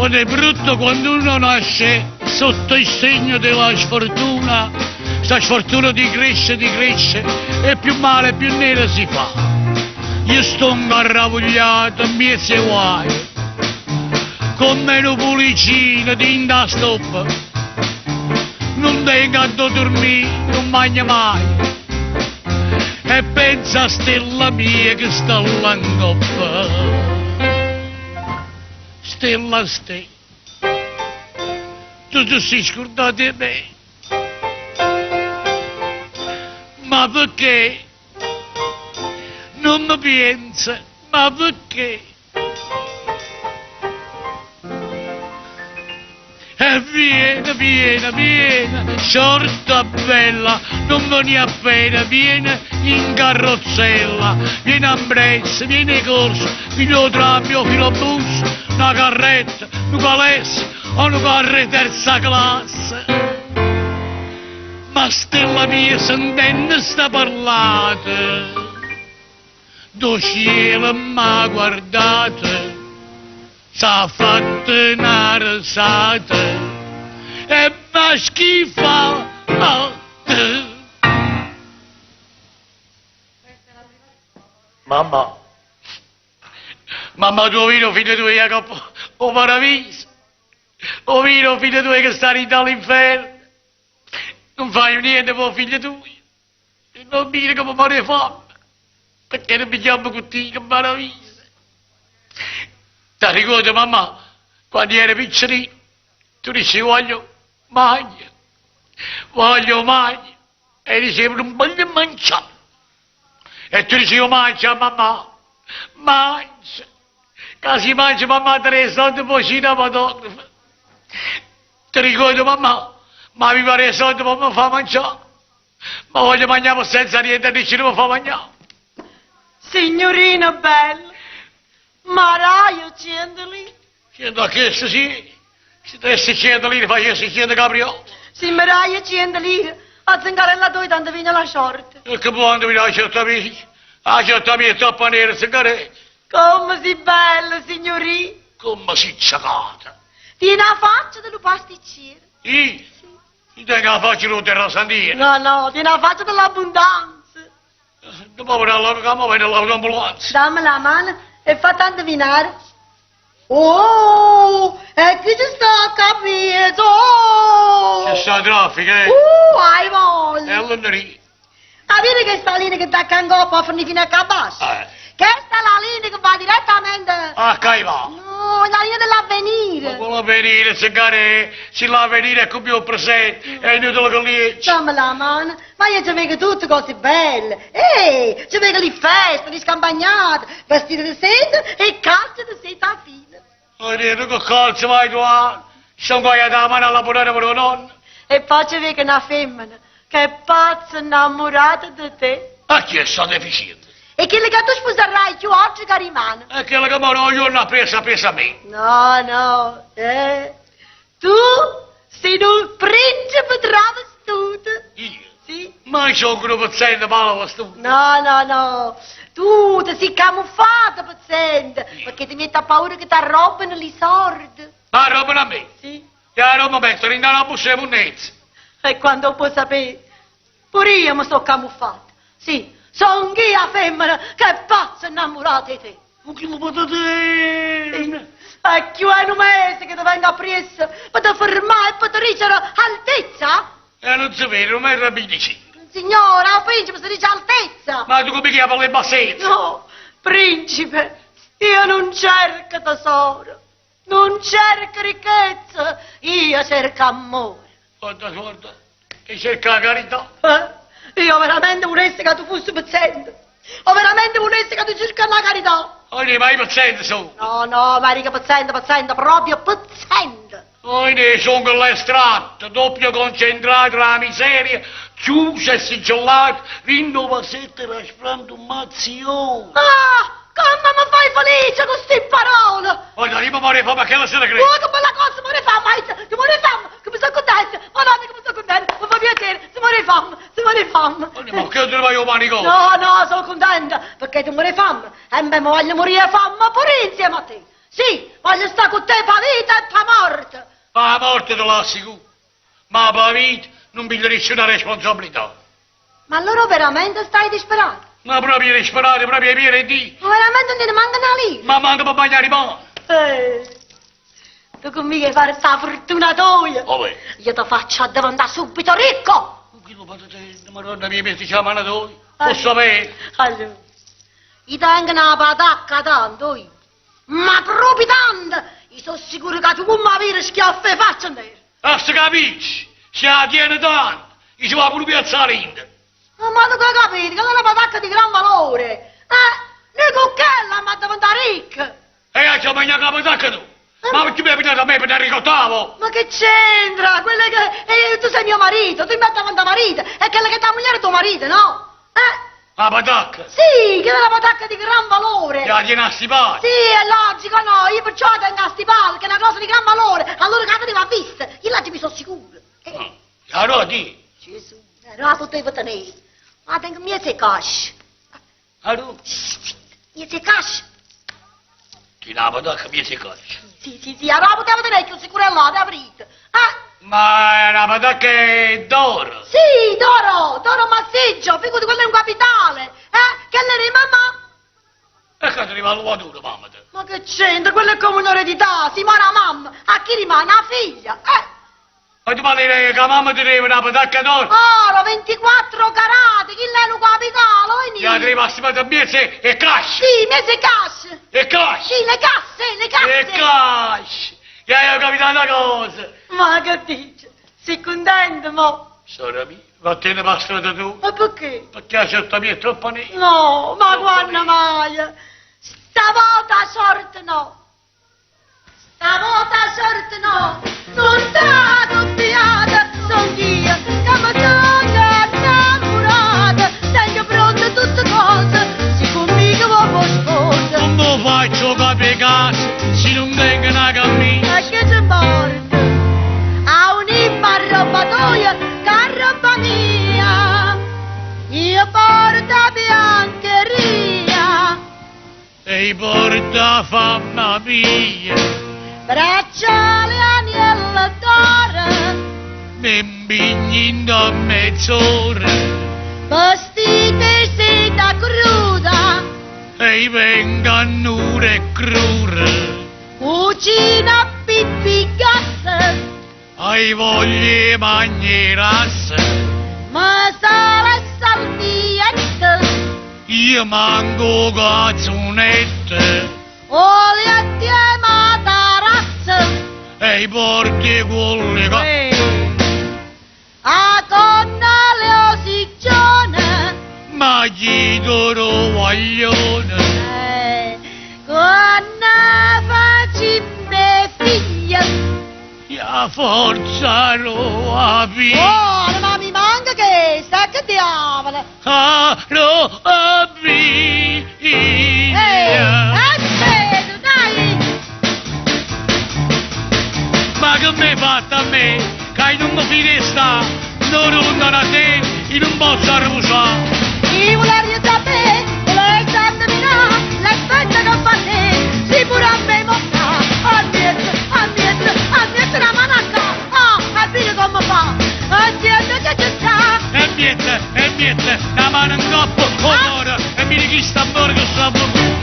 Quando è brutto quando uno nasce sotto il segno della sfortuna, sta sfortuna ti cresce, ti cresce e più male, più nera si fa. Io sto arravogliato in mezzo ai guai, come un pulicino dint' 'a stoppa. Nun tengo addò dormì, nun magno mai. E penso a stella mia che sta là 'ncoppa. Stella stella, tu ti sei scordato 'e me. Ma perché? Nun me pienze, ma perché? E viene, viene, viene, sciorta bella, nun venì appena, viene in carrozzella, viene ambressa, viene 'e corsa, piglia 'o tram o filobus, na carretta, nu calesse o nu carro 'e terza classe. Ma stella mia sentenno sta parlata, D' 'o cielo m'ha guardato, s'ha fatto na resata e m'ha schifato. Mamma, mamma tu 'o vide 'o figlio tuoio 'a copp' 'o paraviso? 'O vide 'o figlio tuoio che sta dint' 'all'inferno? Nun faje niente p' 'o figlio tuoio? E non dire che mi muore 'e famme, perché non pigliammo cu tico 'n paraviso. T'arricordi mammà, quando ero piccerino, tu dicevi voglio magna, voglio magna, e dicevo nun voglio mangià. E tu dicevi mangia mammà, mangia, ca si mangia mammà te dà 'e soldi p' 'o cinematografo. Ti ricordi mammà, m'aviva dà 'e soldi pe me fa mangià. Ma voglio mangià ma senza niente e nisciuno me fa mangià. Signurina bella, ma daje ciento lire? Ciento a chesto sì, si desse 100 lire facesse 100 capriole. Si me daje 100 lire, a zingarella toja tanto vene la sciorta. E che buono vene 'a ciorta mia, 'a ciorta mia è troppo nera, zingarè. Comme si bella, signurì! Comme si cecata! Tiene 'a faccia de lu pasticciere. Io? Io tengo 'a faccia d' 'o terrasantino. No, no, tiene 'a faccia dell'abbondanza. Nun me vene allora ca mo vene l'autoambulanza. Damme la mano e fatte andivinare. Oh, e chi ci sta a capito? Oh! Ce sta traffico, eh? Hai voglia! È lunedì. A vedi chesta linea che da ccà 'ncoppa a fernì fino a ccà abbascio? Eh. Chesta è la linea che va direttamente... A Caivano. No, la linea dell'avvenire. Ma quale avvenire, Zingarè? Si l'avvenire è come 'o presente, è inutile che liegge. Damme la mano, ma io ci vedo tutte cose belle. Ehi, ci vedo le feste, le scampagnate, vestiti di seta e calze di seta fina. Oh, niente, che calze vai tu a... Sono guaiata la mano alla bonanima d' 'o nonno. E poi ci vedo una femmina che è pazza innamorata di te. A chi è sta deficiente? E chella che tu spusarrai cchiù oggi ca rimane. E chella che more 'o juorno appriesso appriesso a me. No, no, eh. Tu sei nu principe travestuto. Io? Sì. Ma io sono nu pezzente male vestuto. No, no, no. Tu ti sei camuffato pezzente, perché ti metti a paura che ti arrobbano li sordi. Arrobbano a me? Sì. E 'a robba metto dint' 'a na busta 'e munnezza. E quando 'o può sapè? Pure io mi so camuffata. Sì, songo io 'a femmena che è pazza innammurata 'e te. Ma chi lo patatino? È cchiù 'e nu mese che te vengo appriesso pe te fermà e pe te dicere altezza. E nun se vede, nun me 25. Signora, 'o principe se dice altezza. Ma tu come chiami le bassezze? No, principe, io nun cerco tesoro. Nun cerco ricchezza, io cerco ammore. Guarda, guarda, che cerca la carità. Eh? Io veramente vulesse che tu fussi pezzente. O veramente vulesse che tu cerchi la carità. Oh, ma io pezzente sono. No, no, ma dico pezzente, pezzente, proprio pezzente. Oh, ne sono l'estratto, doppio concentrato la miseria, chiuso e sigillato, dint' 'o vasetto d' 'a sfrantummazione. Ah! Comme me fai felice cu sti parole! Guarda, io mi moro 'e fame, chella se ne crede. Oh, che bella cosa, muore 'e fame, ti muore 'e fame, come sono contenta, madonna come sono contenta, mi fa piacere, si muore 'e fame, si muore 'e fame. Ma che te ne vai 'o manicomio? No, no, sono contenta, perché tu muore 'e fame, e me voglio morire 'e fame pure insieme a te. Sì, voglio stare con te per vita e per morte. Per la morte te l'assicuro, ma per la vita non piglio nessuna responsabilità. Ma allora veramente stai disperato? Ma proprio disperato, proprio pieno di Dio. Ma veramente non te ne manca una lira? Ma manca per mangiare pane. Tu con me fare sta fortuna tua. Oh, beh. Io ti faccio diventare subito ricco. Madonna mia, mi si chiama tua. Posso sapere? Allora, io tengo una patacca tanto, io. Ma proprio tanto! Io sono sicuro che tu come avere schiaffe e faccia in terra. Ah, si capisce? Se la tiene tanto, io ci va pure piazzare in. Ma tu che hai capito? Che è una patacca di gran valore. Noi con quella ma diventare ricca. E io ci mangiare la patacca tu. Ma perché mi hai portato a me per dare ricottavo? Ma che c'entra? Quella che... tu sei mio marito, tu mi hai davanti a marito. È quella che ti moglie è tuo marito, no? La patacca? Sì, che è una patacca di gran valore. La tiene a stipare. Sì, è logico, no? Io perciò tengo a stipare, che è una cosa di gran valore. Allora che te va vista? Io là ci mi sono sicuro. Allora di? Gesù, non la potevo tenere. Ma tengo mezze cosce. Allora? Mezze cosce. Ti la patacca mezze cosce. Sì, sì, sì, allora la potevo tenere, che sicuro è là, aprite. Ma è una patacca d'oro. Sì, d'oro, d'oro masseggio, figurati, quello è un capitale. Che l'era di mamma? E che ti arriva l'uovo mamma te? Ma che c'entra? Quello è come un'eredità, si muore la mamma, a chi rimane? La figlia, eh? Ma tu parli che la mamma ti deve una patacca d'oro? Oro, 24 carati, chi l'è lo capitale? Gli altri rimasti ma mezze e cash! Sì, mezze cash! E cash! Sì, le casse, le casse! E cash! Gli hai capito una cosa! Ma che dici? Sei contento, mo? Sora mia, vattene per strada tu! Ma perché? Perché la certa mia è troppo nera! No, ma guarda mai! Stavolta sorte no! Stavolta sorte no! Sono stata piata, sono io, che mi sono innamorata, tengo pronte tutte cose, se conmigo vuoi sposa. Non mi faccio capire casa, se non tengo una camicia. Ma che ci porta? A un'imma roba tua, che roba mia, io porto biancheria. E porta fama mia. Bracciale anello d'oro. Mi impegni da mezz'ora. Vestite seta cruda. E venga nure e crure. Cucina pippi gas. Hai voglia mangiare. Ma sale salviette. Io mango cazzonette. Olio a te matarazzo. E porti quelli che... A conna le ossiccione. Ma gli do guaglione. Quando facciamo figlia. La forza lo avvi. Oh, ma mi manca che sta che diavolo. Ah, lo avvi. Aspetta, dai. Ma che mi hai fatto a me? Che non mi fide sta. Non lontano a te, io non posso arrusare. Io volevo sapere, volevo indovinare l'effetto che fa te. Si pure a me mostrare. A dietro, a dietro, a dietro la mano a qua. Ah, e vedi come fa. A dietro che ci sta. E miette, e miette, la mano in coppa, onore, e mi richista amore che sta buono.